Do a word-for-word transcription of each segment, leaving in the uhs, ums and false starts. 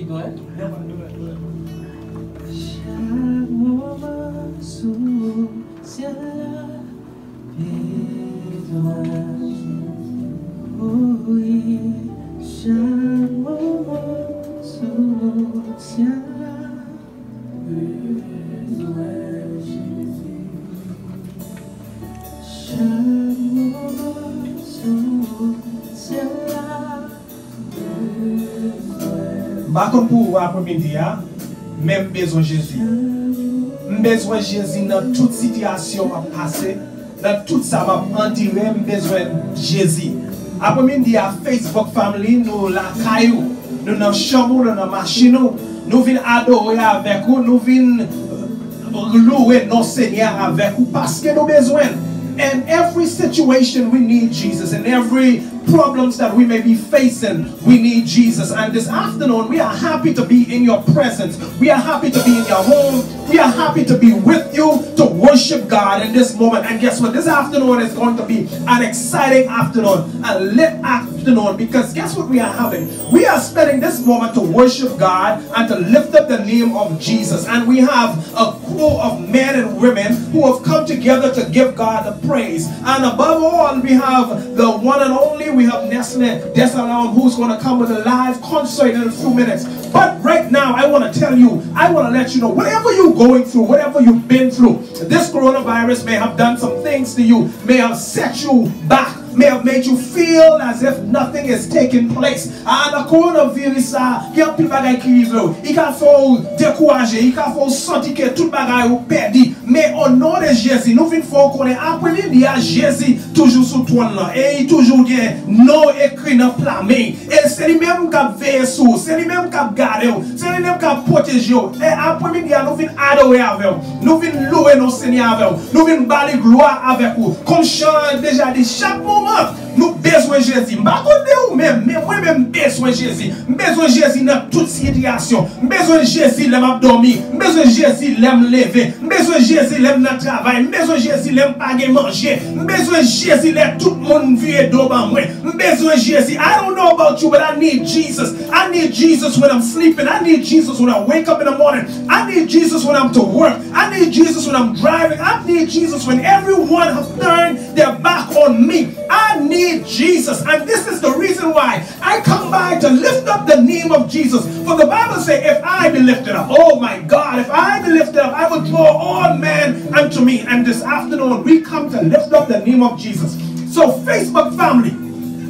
Chak moman sou syèl la, bezwen Jezi. O wi, chak moman sou syèl la, bezwen Jezi. Chak moman sou syèl la, M pa konn pou ou apremidi a, men m bezwen Jezi. M bezwen Jezi nan tout sitiyasyon m ap pase, nan tout sa m ap andire, m bezwen Jezi. Apremidi a, Facebook family, nou lakay ou, nou nan chanm ou, nou nan machin ou, nou vin adore avèk ou, nou vin louwe non Senyè avèk ou, paske nou bezwen l. And every situation we need Jesus, and every problems that we may be facing, we need Jesus. And this afternoon, we are happy to be in your presence. We are happy to be in your home. We are happy to be with you to worship God in this moment. And guess what? This afternoon is going to be an exciting afternoon, a lit afternoon, because guess what we are having? We are spending this moment to worship God and to lift up the name of Jesus. And we have a crew of men and women who have come together to give God the praise. And above all, we have the one and only, we have Nestle Desalom, who's going to come with a live concert in a few minutes. But right now, I want to tell you, I want to let you know, whatever you're going through, whatever you've been through, this coronavirus may have done some things to you, may have set you back, may have made you feel as if nothing is taking place. Ah, nan kowonaviris sa, gen anpil bagay ki rive w. Li ka fè w dekouraje, li ka fè w santi ke tout bagay ou pèdi. Men o non de Jezi, nou vin fè w konnen apremidi a, Jezi toujou sou twòn lan. E li toujou gen non w ekri nan pla men l. E se li menm k ap veye sou ou, se li menm k ap gade w, se li menm k ap pwoteje w. E apremidi a, nou vin adore avè w, nou vin louwe non Senyè avè w, nou vin ba li glwa avèk ou. Kòm chan an deja di, chak moman, nou bezwen Jezi. M pa konn de ou menm, men mwen menm, m bezwen Jezi. M bezwen Jezi nan tout sitiyasyon. M bezwen Jezi lè m ap dòmi. M bezwen Jezi lè m leve. M bezwen Jezi lè m nan travay. M bezwen Jezi lè m pa gen manje. M bezwen Jezi lè tout moun vire do ban mwen. M bezwen Jezi. I don't know about you, but I need Jesus. I need Jesus when I'm sleeping. I need Jesus when I wake up in the morning. I need Jesus when I'm to work. I need Jesus when I'm driving. I need Jesus when everyone have turned their back on me. I need Jesus. And this is the reason why I come by to lift up the name of Jesus. For the Bible say, if I be lifted up, oh my God, if I be lifted up, I will draw all men unto me. And this afternoon, we come to lift up the name of Jesus. So, Facebook family,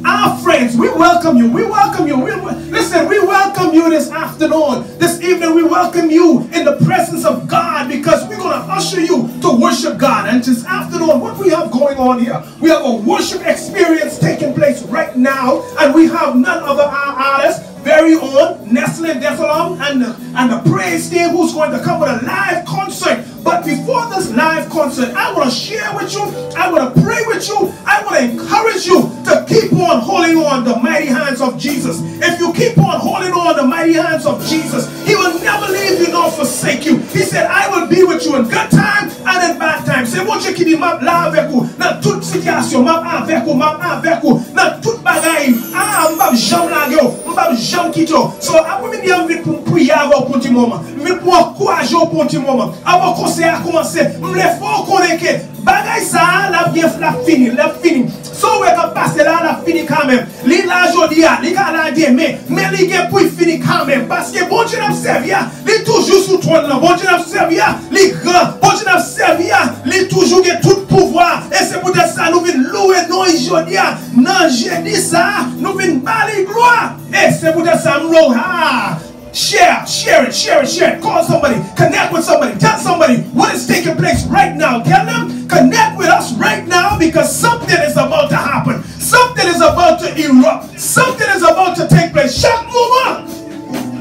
our friends, we welcome you. We welcome you. We, we- listen, we welcome you this afternoon. This evening, we welcome you in the presence of God because we're going to usher you to worship God. And this afternoon, what we have going on here, we have a worship experience taking place right now, and we have none other our artist, very own Nestle Desalom and the, and the praise team who's going to come with a live concert. But before this live concert, I want to share with you, I want to pray with you, I want to encourage you to keep on holding on the mighty hands of Jesus. If you keep on holding on the mighty hands of Jesus, He will never leave you nor forsake you. He said, I will be with you in good time and in bad time. Se Bondye ki di, m ap la avèk ou nan tout sitiyasyon. M ap avèk ou, m ap avèk ou nan tout bagay. Ah, m p ap janm lage w, m p ap janm kite w. So, apremidi a, m vin pou m priye avè w pou ti moman. M vin pou ankouraje w pou ti moman. Avan konsè a kòmanse, m vle fè w konnen ke bagay sa a, l ap gen, l ap fini, l ap fini. Sa w wè k ap pase la, l ap fini kanmenm. Li la jodi a, li ka la demen, men li gen pou l fini kanmenm. Paske Bondye n ap sèvi a, li toujou sou twòn nan. Bondye n ap sèvi a, li gran. Bondye n ap sèvi a, li toujou gen tout pouvwa. E se poutèt sa nou vin louwe non li jodi a. Nan jedi sa a, nou vin ba li glwa. E se poutèt sa m louwe. Ha! Share, share it, share it, share it. Call somebody, connect with somebody, tell somebody what is taking place right now. Tell them, connect with us right now because something is about to happen. Something is about to erupt. Something is about to take place. Chak moman,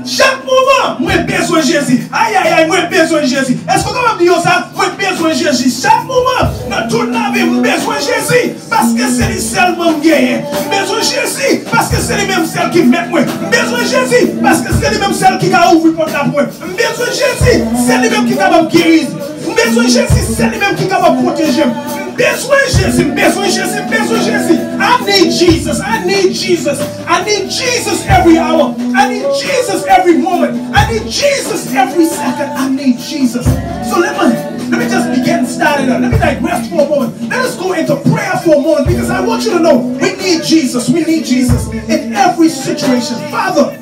chak moman, mwen bezwen Jezi. Ay, ay, ay, mwen bezwen Jezi. Èske w kapab di yo sa? Mwen bezwen Jezi. Chak moman, nan tout lavi, m bezwen Jezi. Paske se li sèlman m genyen. M bezwen Jezi, paske se li menm sèl ki mèt mwen. M bezwen Jezi, paske se li menm sèl ki ka ouvri pòt la pou mwen. M bezwen Jezi, se li menm ki kapab geri. M bezwen Jezi, se li menm ki kapab pwoteje m. M Bezwen Jezi, m bezwen Jezi, m bezwen Jezi. I need Jesus, I need Jesus, I need Jesus every hour. I need Jesus every moment. I need Jesus every second. I need Jesus. So let me let me just begin starting up. Let me digress for a moment. Let us go into prayer for a moment because I want you to know we need Jesus. We need Jesus in every situation. Father,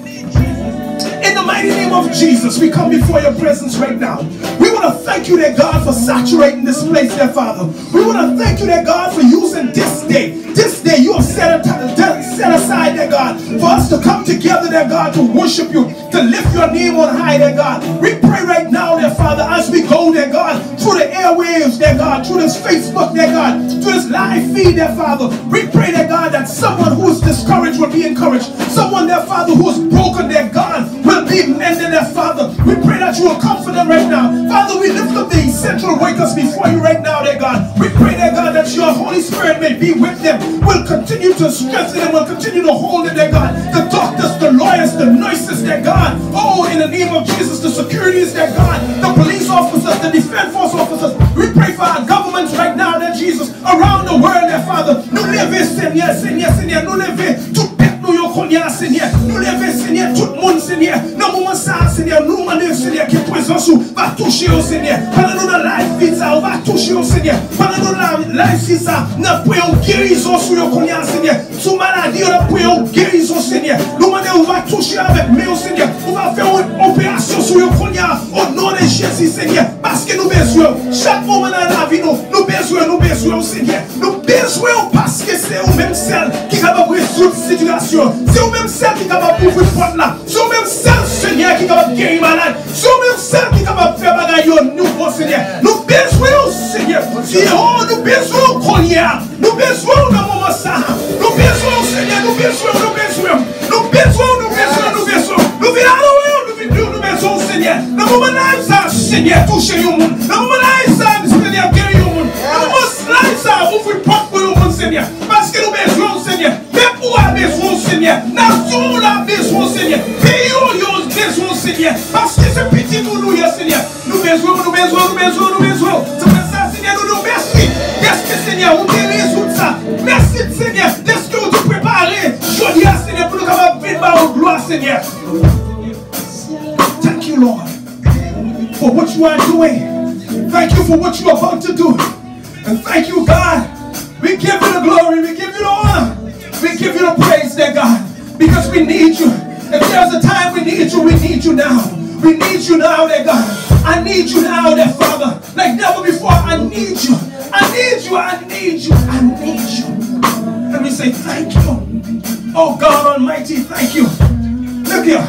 in the mighty name of Jesus, we come before your presence right now. We want to thank you, dear God, for saturating this place, dear Father. We want to thank you, dear God, for using this day. This day you have set, a, set aside, dear God, for us to come together, dear God, to worship you, to lift your name on high, dear God. We pray right now, dear Father, as we go, dear God, through the airwaves, dear God, through this Facebook, dear God, through this live feed, dear Father. We pray, dear God, that someone who is discouraged will be encouraged. Someone, dear Father, who is broken, dear God, will be mended, dear Father. We pray that you will comfort them right now. Father, we lift up the essential workers before you right now, dear God. We pray, dear God, that your Holy Spirit may be with them, will continue to strengthen them, will continue to hold them, dear God. The doctors, the lawyers, the nurses, dear God. Oh, in the name of Jesus, the securities, dear God, the police officers, the defense force officers. We pray for our governments right now, dear Jesus, around the world, dear Father. Nou leve, Senyè, Senyè, Senyè, nou leve tout tèt nou yo kounye a, Senyè. Nou leve, Senyè, tout moun, Senyè. Nan moman sa a, Senyè, nou mande, Senyè, ke prezans ou va touche yo, Senyè. Pandan nou nan live feed sa, ou va touche yo, Senyè. Pandan nou nan live feed sa, n ap pran yon gerizon sou yo kounye a, Senyè. Sou maladi yo, n ap pran yon gerizon, Senyè. Nou mande ou va touche avèk men ou, Senyè. Ou va fè yon operasyon sou yo kounye a, o non de Jezi, Senyè. Paske nou bezwen w. Chak moman nan lavi nou, nou bezwen, nou bezwen w, Senyè. Nou bezwen w paske se ou menm sèl ki kapab rezoud sitiyasyon. Se ou menm sèl ki kapab ouvri pòt la. Se ou menm sèl, Senyè, ki kapab geri malad. Se ou menm sèl ki kapab fè bagay yo nouvo, Senyè. Nou bezwen w, Senyè. Senyè, oh, nou bezwen w kounye a. Nou bezwen w nan moman sa a. Nou bezwen w, Senyè, nou bezwen w, nou bezwen w. Nou bezwen w, nou bezwen w, nou bezwen w. Nou vin adore w, nou vin di w nou bezwen w, Senyè. Nan moman live sa a, Senyè, touche yon moun. Nan moman live sa a, Senyè, geri yon moun. Nan moman live sa a, ouvri pòt pou yon moun, Senyè. Paske nou bezwen w, Senyè. Pèp ou a bezwen w, Senyè. Nasyon w la bezwen w, Senyè. Peyi w yo bezwen w, Senyè. Paske se pitit ou nou ye, Senyè. Nou bezwen w, nou bezwen w, nou bezwen w, nou bezwen w. Se pou sa, Senyè, nou di w mèsi dèske, Senyè, ou te rezoud sa. Mèsi, Senyè, dèske ou te prepare jodi a, Senyè, pou nou kapab vin ba ou glwa, Senyè. Thank you, Lord, for what you are doing. Thank you for what you are about to do. And thank you, God. We give you the glory. We give you the honor. We give you the praise, dear God. Because we need you. If there's a time we need you, we need you now. We need you now, dear God. I need you now, dear Father. Like never before, I need you. I need you. I need you. I need you. Let me say thank you. Oh God Almighty, thank you. Look here.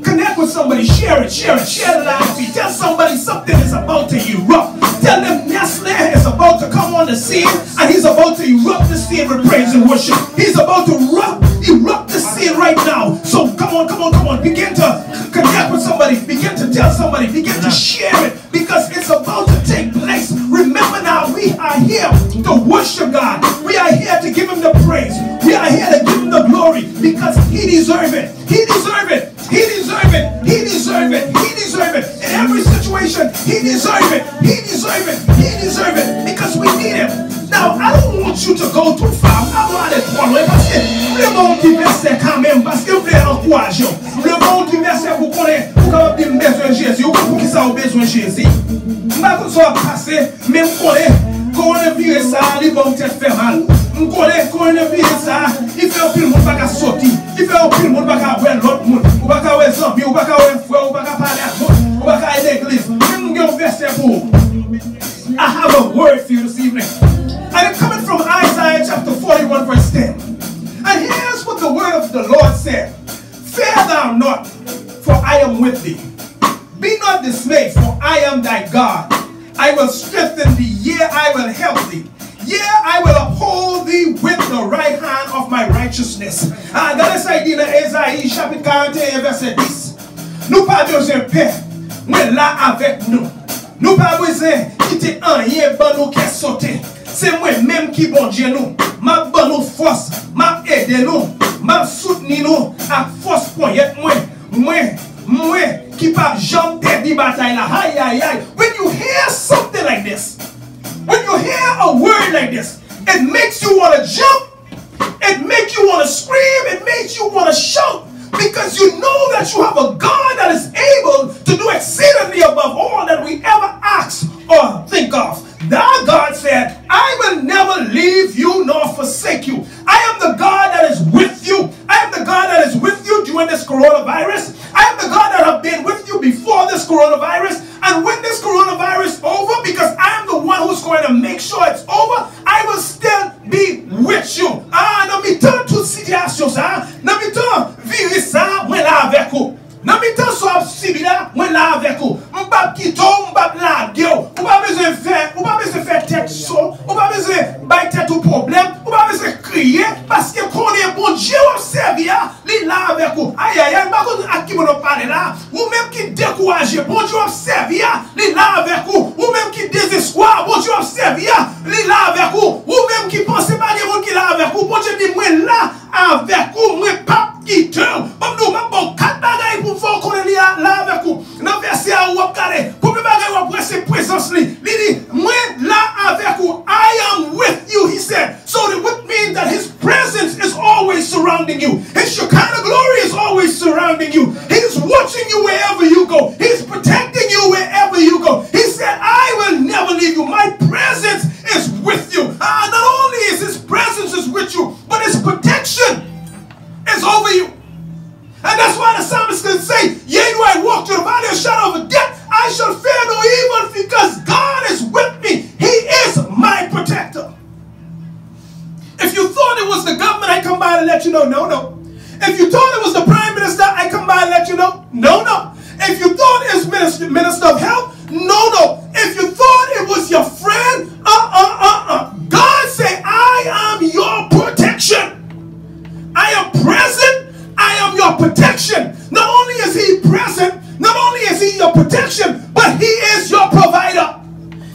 Connect with somebody. Share it. Share it. Share the live feed. Tell somebody something is about to erupt. Tell them Nestle is about to come on the scene and he's about to erupt the scene with praise and worship. He's about to erupt, erupt the scene right now. So come on, come on, come on. Begin to connect with somebody. Begin to tell somebody. Begin to share it. Because it's about to take place. Remember now, we are here to worship God. We are here to give him the praise. We are here to give him the glory because he deserve it. He deserve it. He deserve it. He deserve it. He deserve it. In every situation, he deserve it. He deserve it. He deserve it. Because we need him. Now, I don't want you to go too far. M pa vle ale twò lwen paske m vle ba w yon ti vèsè kanmenm, paske m vle ankouraje w. M vle ba w yon ti vèsè pou w konnen, pou w kapab di m bezwen Jezi. Ou konn poukisa w bezwen Jezi? M pa konn sa w ap pase, men m konnen kowonaviris sa a, li ba w tèt fè mal. M konnen kowonaviris sa a, li fè anpil moun pa ka soti. Li fè anpil moun pa ka wè lòt moun. Ou pa ka wè zanmi, ou pa ka wè frè, ou pa ka pale ak moun, ou pa ka al legliz. Men m gen yon vèsè pou ou. I have a word for you this evening. And it coming from Isaiah chapter forty-one, verse ten. And here's what the word of the Lord said. Fear thou not, for I am with thee. Be not dismayed, for I am thy God. I will strengthen thee, yea, I will help thee. Yea, I will uphold thee with the right hand of my righteousness. Ah, gade sa l di nan Ezayi chapit karannteyen, vèsè dis. Nou pa bezwen pè, mwen la avèk nou. Nou pa bezwen kite anyen ban nou kè sote. Se mwen menm ki Bondye nou. M ap ban nou fòs, m ap ede nou, m ap soutni nou ak fòs ponyèt mwen. Mwen, mwen ki p ap janm pèdi batay la. Ayayay. When you hear something like this, When you hear a word like this, it makes you want to jump, it makes you want to scream, it makes you want to shout, because you know that you have a God that is able to do exceedingly above all that we ever ask or think of. That God said, "I will never leave you nor forsake you." I am the God that is with you. I am the God that is with you during this coronavirus. I am the God that have been with you before this coronavirus. And when this coronavirus over, because I am the one who's going to make sure it's over, I will still be with you. Ah, nan mitan tout sitiyasyon sa, nan mitan viris sa, mwen la avèk ou. Nan mitan sa w ap sibi la, mwen la avèk ou. M p ap kite w, m p ap lage w. Ou pa bezwen fè, ou pa bezwen fè tèt cho, ou pa bezwen bay tèt ou pwoblèm, ou pa bezwen kriye, paske konnen Bondye w ap sèvi a, li la avèk ou. Ayayay, m pa konn ak ki moun w ap pale la. Ou menm ki dekouraje, Bondye w ap sèvi a, li la avèk ou. Ou menm ki dezespwa, Bondye w ap sèvi a, li la avèk ou. Ou menm ki panse pa gen moun ki la avèk ou, Bondye di, "Mwen la avèk ou, mwen p ap kite w." Ban m di w, m ap ba w kat bagay pou m fè w konnen li la, la avèk ou. Nan vèsè a, w ap gade, premye bagay w ap wè, se prezans li. Li di, "Mwen la avèk ou." "I am with you," he said. So it would mean that his presence is always surrounding you. His Shekinah glory is always surrounding you. He is watching you wherever you go. He is protecting you wherever you go. He said, "I will never leave you." My presence is with you. Ah, not only is his presence is with you, but his protection is over you. And that's why the psalmist can say, "Yea, though I walk through the valley of shadow of death, I shall fear no evil, because God is with me." He is my protector. If you thought it was the government, I come by to let you know, no, no. If you thought it was the prime minister, I come by and let you know, no, no. If you thought it was minister, minister of health, no, no. If you thought it was your friend, uh, uh, uh, uh. God say, "I am your protection." I am present. I am your protection. Not only is he present, not only is he your protection, but he is your provider.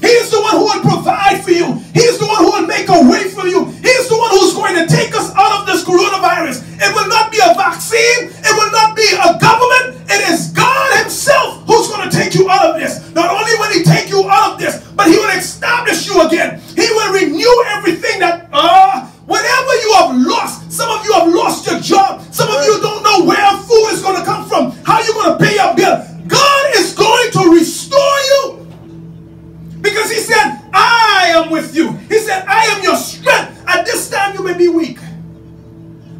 He is the one who will provide for you. He is the one who will make a way for you. He is the one who's going to take us out of this coronavirus. It will not be a vaccine. It will not be a government. It is God himself who's going to take you out of this. Not only will he take you out of this, but he will establish you again. He will renew everything that, uh, whatever you have lost, some of you have lost your job. Some of you don't know where food is going to come from. How you going to pay your bill? God is going to restore you. Because he said, "I am with you." He said, "I am your strength." At this time, you may be weak.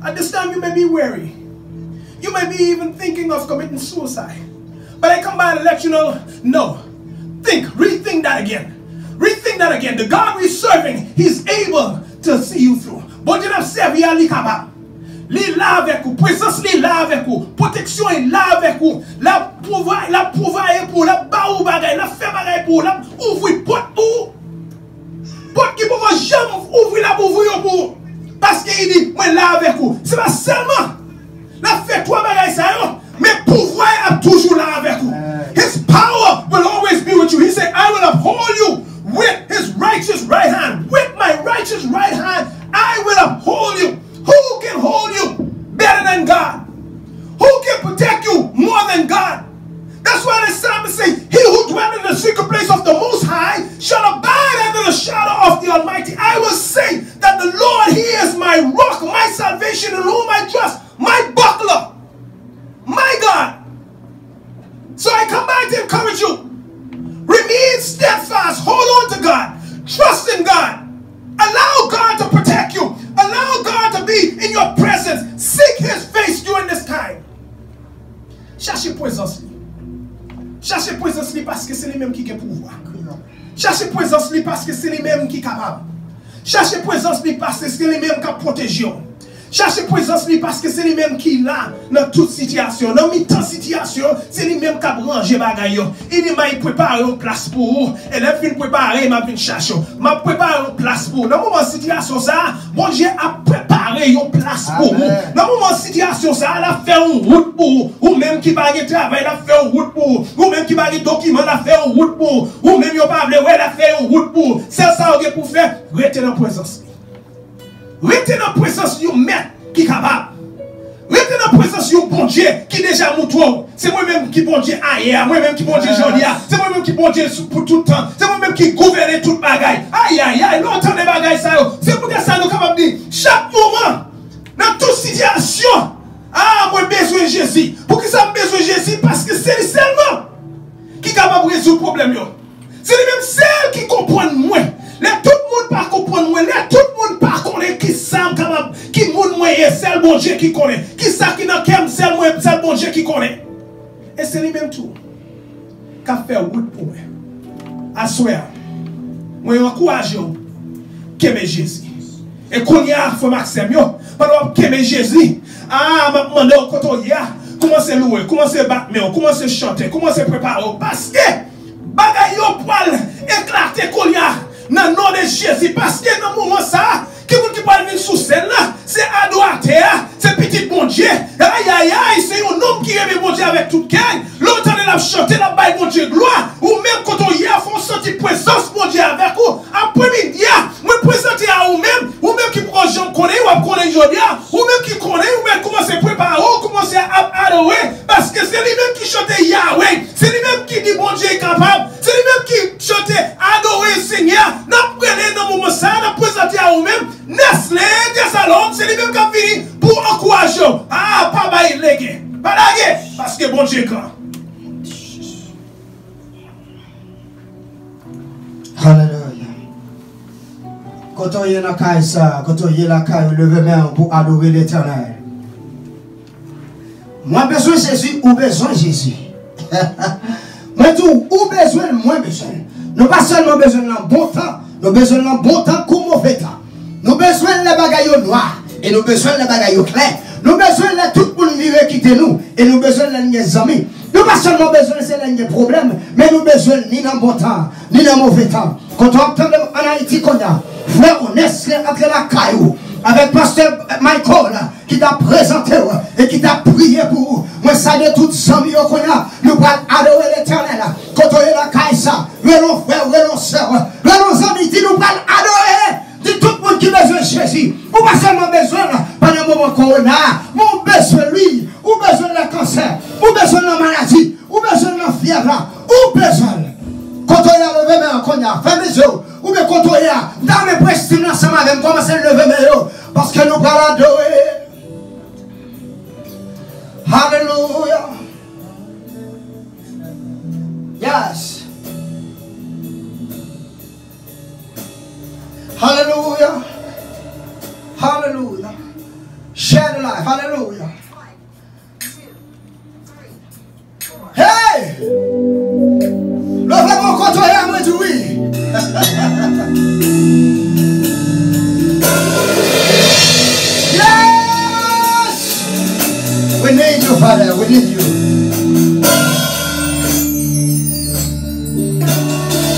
At this time, you may be weary. You may be even thinking of committing suicide. But I come by to let you know, no. Think, rethink that again. Rethink that again. The God we serving, he's able to see you through. Bondye n ap sèvi a, li kapab. Li la avèk ou. Prezans li la avèk ou. Pwoteksyon li la avèk ou. L ap pwouva-, l ap pwouvaye pou ou. L ap ba ou bagay. L ap fè bagay pou ou. L ap ouvri pòt pou ou. Pòt ki poko janm ouvri, l ap ouvri yo pou ou. Paske li di, "Mwen la avèk ou." Se pa sèlman l ap fè twa bagay sa yo, men pouvwa l ap toujou la avèk ou. His power will always be with you. He said, "I will uphold you with his righteous right hand." With my righteous right hand, I will uphold you. Who can hold you better than God? Who can protect you more than God? That's why the psalmist says, "He who dwelleth in the secret place of the Most High shall abide under the shadow of the Almighty." I will say that the Lord, he is my rock, my salvation, in whom I trust, my buckler, my God. So I come by to encourage you. Remain steadfast. Hold on to God. Trust in God. Allow God to protect you. Allow God to be in your presence. Seek his face during this time. Chache prezans li. Chache prezans li paske se li menm ki gen pouvwa. Chache prezans li paske se li menm ki kapab. Chache prezans li paske se li menm k ap pwoteje w. Chache prezans li paske se li menm ki la nan tout sitiyasyon. Nan mitan sitiyasyon, se li menm k ap ranje bagay yo. Li di, "M ap prepare yon plas pou ou. E lè m fin prepare, m ap vin chache w. M ap prepare yon plas pou ou." Nan moman sitiyasyon sa a, Bondye ap prepare yon plas pou ou. Nan moman sitiyasyon sa a, l ap fè yon wout pou ou. Ou menm ki pa gen travay, l ap fè yon wout pou ou. Ou menm ki pa gen dokiman, l ap fè yon wout pou ou. Ou menm yo pa vle wè, l ap fè yon wout pou ou. Sèl sa ou gen pou fè, rete nan prezans li. Rete nan prezans yon mèt ki kapab. Rete nan prezans yon Bondye ki deja moutre w, se mwen menm ki Bondye ayè a, mwen menm ki Bondye jodi a, se mwen menm ki Bondye sou, pou tout tan, se mwen menm ki gouvène tout bagay. Ayayay, lè w tande bagay sa yo, se poutèt sa nou kapab di, chak moman, nan tout sitiyasyon, a, mwen bezwen Jezi. Poukisa m bezwen Jezi? Paske se li sèlman ki kapab rezoud pwoblèm yo. Se li menm sèl ki konprann mwen. Lè tout moun pa konprann mwen, lè tout moun pa konnen ki sa m kapab, ki moun mwen ye, sèl Bondye ki konnen. Ki sa ki nan kè m, sèl mwen, sèl Bondye ki konnen. E se li menm tou k ap fè wout pou mwen. Aswè a, mwen ankouraje w, kenbe Jezi. E kounye a, frè m ak sè m yo, pandan w ap kenbe Jezi, a, m ap mande w kote w ye a, kòmanse louwe, kòmanse bat men w, kòmanse chante, kòmanse prepare w. Paske bagay yo pral eklate kounye a, nan non de Jezi. Paske nan moman sa a, ki moun ki pral vin sou sèn nan? Se adoratè a, se pitit Bondye. Ayayay, se yon nonm ki renmen Bondye avèk tout kè l. Lè w tande l ap chante, l ap bay Bondye glwa. Ou menm kote w ye a, fò w santi prezans Bondye avèk ou. Aprè midi a, mwen prezante a ou menm, ou menm ki poko janm konnen, w ap konnen jodi a, ou menm ki konnen, ou menm kòmanse prepare w, kòmanse ap adore, paske se li menm ki chante Yahweh, se li menm ki di Bondye kapab, se li menm ki chante adore Senyè a. N ap rele nan moman sa a, n ap prezante a ou menm, Nestlé Desalòn, se li menm k ap vini pou ankouraje w. A, pa bay lege, pa lage, paske Bondye gran. Alelouya. Kote w ye nan kay sa, kote w ye lakay ou, leve men w pou adore Letènèl. Mwen bezwen Jezi, ou bezwen Jezi. Mwen di w, ou bezwen l, mwen bezwen l. Nou pa sèlman bezwen l nan bon tan, nou bezwen l nan bon tan kou move tan. Nou bezwen l lè bagay yo nwa, e nou bezwen l lè bagay yo klè. Nou bezwen l lè tout moun vire kite nou, e nou bezwen l lè n gen zanmi. Nou pa sèlman bezwen l se lè n gen pwoblèm, men nou bezwen l ni nan bon tan, ni nan move tan. Kote w ap tande m ann Ayiti kounye a, frè Ones antre lakay ou avèk pastè Michael ki t ap prezante w e ki t ap priye pou ou. Mwen salye tout zanmi yo kounye a. Nou pral adore Letènèl. Kote w ye lakay sa, rele yon frè, rele yon sè, rele yon zanmi, di nou pral adore. Di tout moun ki bezwen Jezi, ou pa sèlman bezwen l pandan moman kowona a, men ou bezwen l wi, ou bezwen l nan kansè, ou bezwen l nan maladi, ou bezwen l nan fyèv la, ou bezwen l. Kote w ye a, leve men w kounye a, fèmen je w, oubyen kote w ye a, m ta renmen près tim nan ansanm avè m, kòmanse leve men yo, paske nou pral adore. Alelouya. Yes. Hallelujah. Hallelujah. Share the life. Hallelujah. Hey! Leve men w kote w ye a, mwen di wi. Yes! We need you, Father. We need you.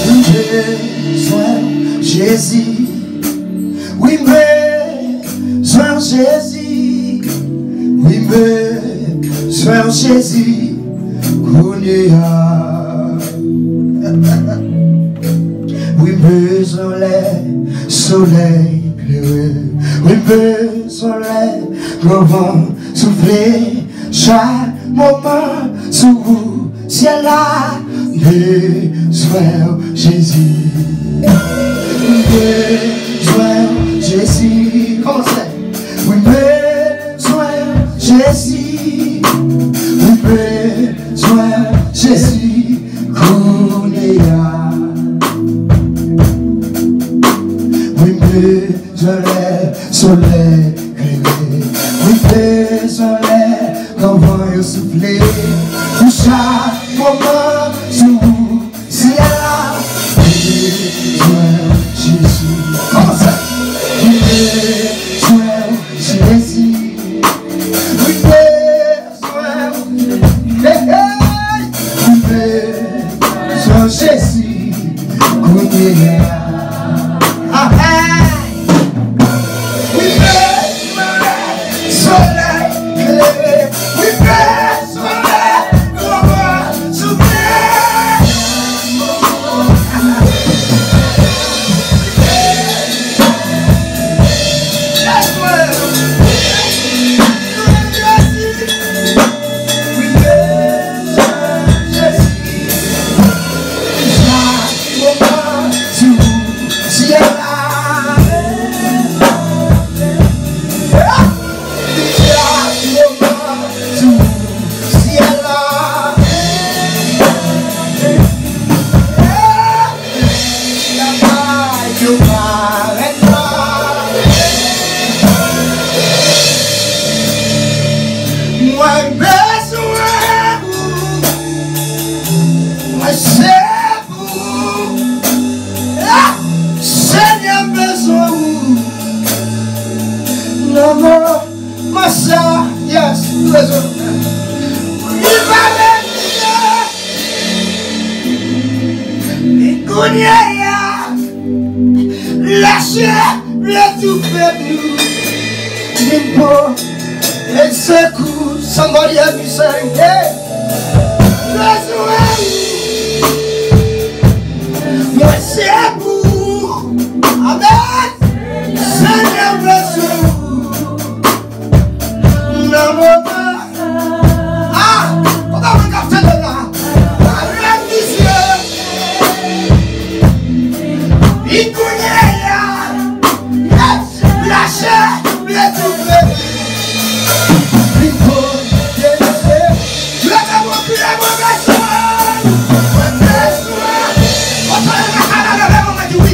M bezwen w, Jezi. Wi, m bezwen w, Jezi. Wi, m bezwen w, Jezi. Kounye a. Wi, m bezwen w lè solèy klere. Wi, m bezwen w lè gran van soufle. Chak moman sou syèl la, m bezwen w, Jezi. M bezwen w, Jezi. Kòmanse. Wi, m bezwen w, Jezi. Wi, m bezwen w, Jezi. Kounye a. Wi, m bezwen w lè solèy klere. Wi, m bezwen w lè gran van yo soufle. Pou chak moman sou syèl la. Wi, m bezwen w, Jezi. Kòmanse. Wi, m bezwen w, Jezi. Wi, m bezwen w. Hey, hey! Wi, m bezwen w, Jezi. Kounye a. Ah, hey! Wi, m bezwen w lè solèy klere. Wi, m bezwen w lè gran van soufle. Kounye a, lachè vle toufe nou. Vin pran sekou, somebody help me sing, yeah. Bezwen ou, mwen se pou ou. Amen. Senyè, bezwen ou. Nan moman. Ah, papa, mwen k ap tande la. Avèk misye. Li kounye a. Yes. Lachè vle toufe. Li kote se. Leve mwen, leve mwen, bezwen. Mwen bezwen. Otorite nasyonal, leve mwen, mwen di wi.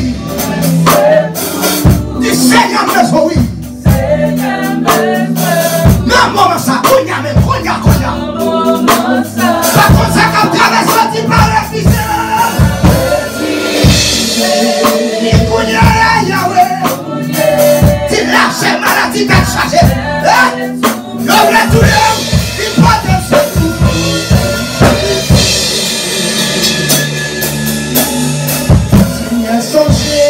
Di Senyè, m bezwen wi. Nan moman sa, kounye a menm, kounye a, kounye a. Pa konn sa k ap travèse w, di pa refize. Di kounye a, Yawe. Di lachè maladi tèt chaje. Eh? Yo vle touye m, vin pote m sekou. Senyè, sonje.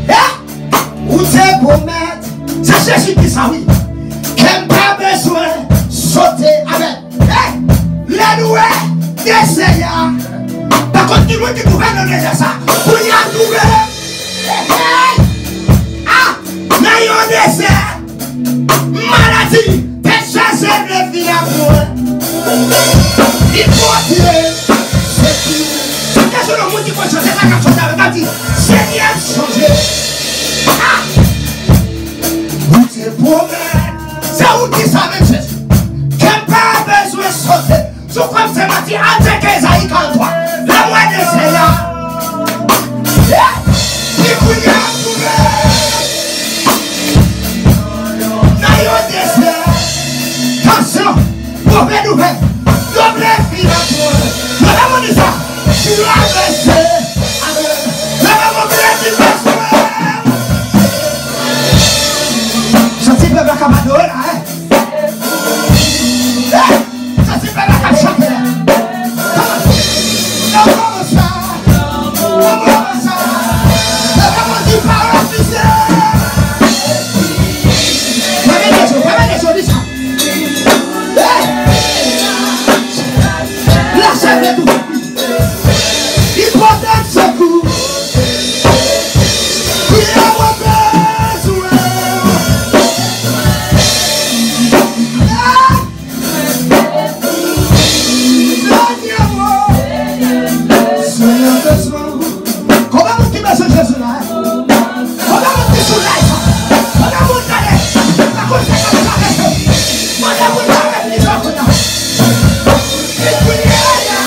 Eh! Ou te pwomèt, se Jezi ki sa wi, ke m pa bezwen sote avè l. Hey! Lè nou wè desè a, pa konn ki moun ki twouve nan desè sa. Kounye a twouve. Hey! Ah! Nan yon desè, maladi, tèt chaje vle vin ak mwen. Li pote sekou. Sa te sou yon moun ki konn chante sa k ap chante avè l, k ap di, Senyè, sonje. Ah! Ou te pwomèt, se ou ki sa menm Jezi, ke m pa bezwen sote. Sou kòm se manti, al tcheke Ezayi karant twa. Lè m wè desè a. Eh! Li kounye a twouve. Nan yon desè. Tansyon. Move nouvèl. Yo vle vin ak mwen. Yo vle moun di sa. Travèse. Amen. Yo vle moun vle vin ak mwen. Santi pèp la k ap adore la, eh. Eh. Santi pèp la k ap chante la. Nan moman sa, nan moman sa, leve mwen di pa refize. Fèmen je w, fèmen je w, di sa. Eh! Lachè vle toufe. Li pote m sekou. Kounye a mwen bezwen. Eh! Konbyen moun ki bezwen Jezi la, eh? Konbyen moun ki sou live? Konbyen moun tande? Pa konn sa k ap travèse. Konbyen moun travèse li jan kounye a? Li priye la.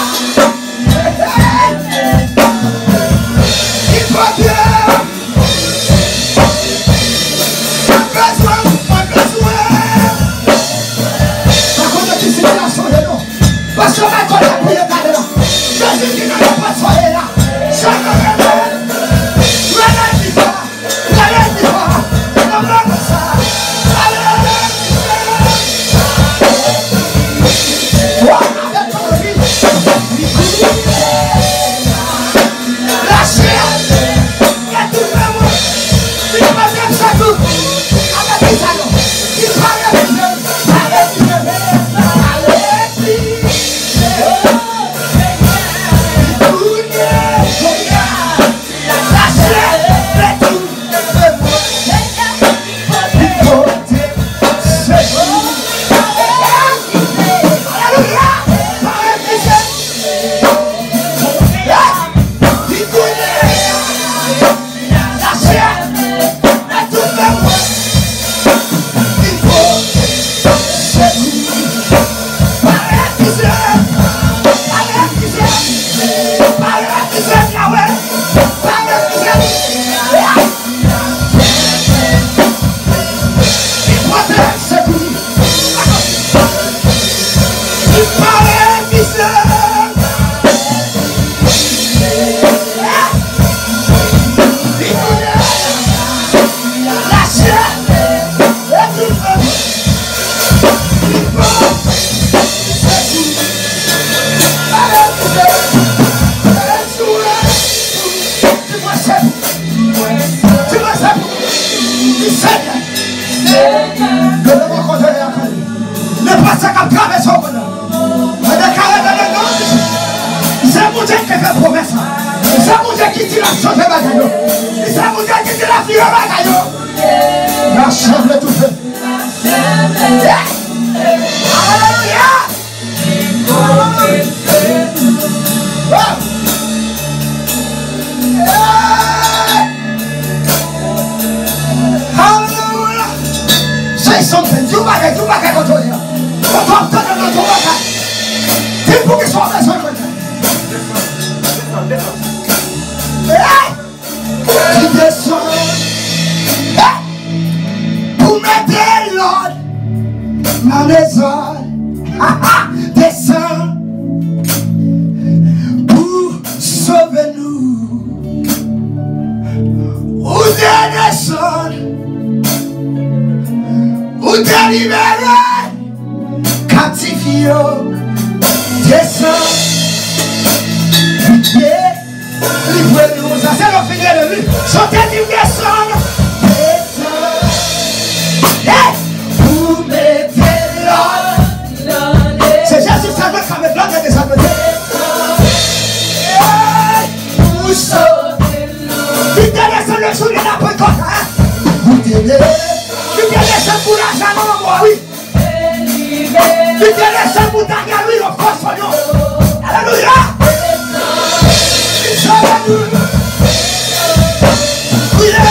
Li priye. Mwen bezwen, mwen bezwen. Pa konn nan ki sitiyasyon w ye non. Paske Michael te priye talè a. Jezi ki nan nenpòt sa w ye la. Chak anpè mwen. Rele l pi fò. Rele l pi fò. Nan moman sa. Alelouya. Wou, avèk anvi. Li priye. Lachè, retounen mwen. Li pote m sekou. Avèk ki sa non? Li pa refize, pa refize, pa refize. Bagay yo. Rasanble tout pèp. Alelouya. Alelouya. Say something. Di yon bagay, di yon bagay kote w ye a. Kote w ap tande m nan, di yon bagay. Di m pou ki sa w bezwen mwen. Hey! Ki desann. Hey! Pou mete lòd nan dezòd. Desann. Pou sove nou. Ou te desann. Ou te libere kaptif yo. Desann. Li delivre nou. Sa se lè w fin rele li. Chante, di m desann. Desann. Hey! Pou mete lòd. Se Jezi sèlman k ka met lòd nan dezòd, mesye. Hey! Pou sove nou. Li te desann le jou de la Pentecôte, hein? Li te de-, li te desann pou lajan nou, wi. Li te desann pou ta geri yo fòs yo. Alelouya! Li sove nou. Priye.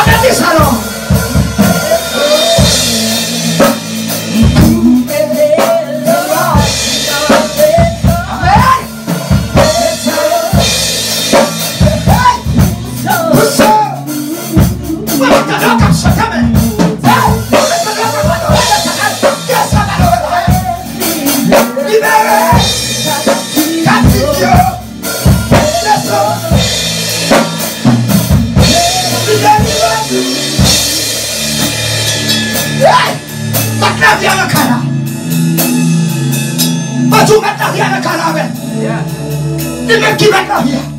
Avèk li, salon. Amen. Hey! Mèt lavi a nan kay la. Mwen di w, mèt lavi a nan kay la avè m. Li menm ki mèt lavi a.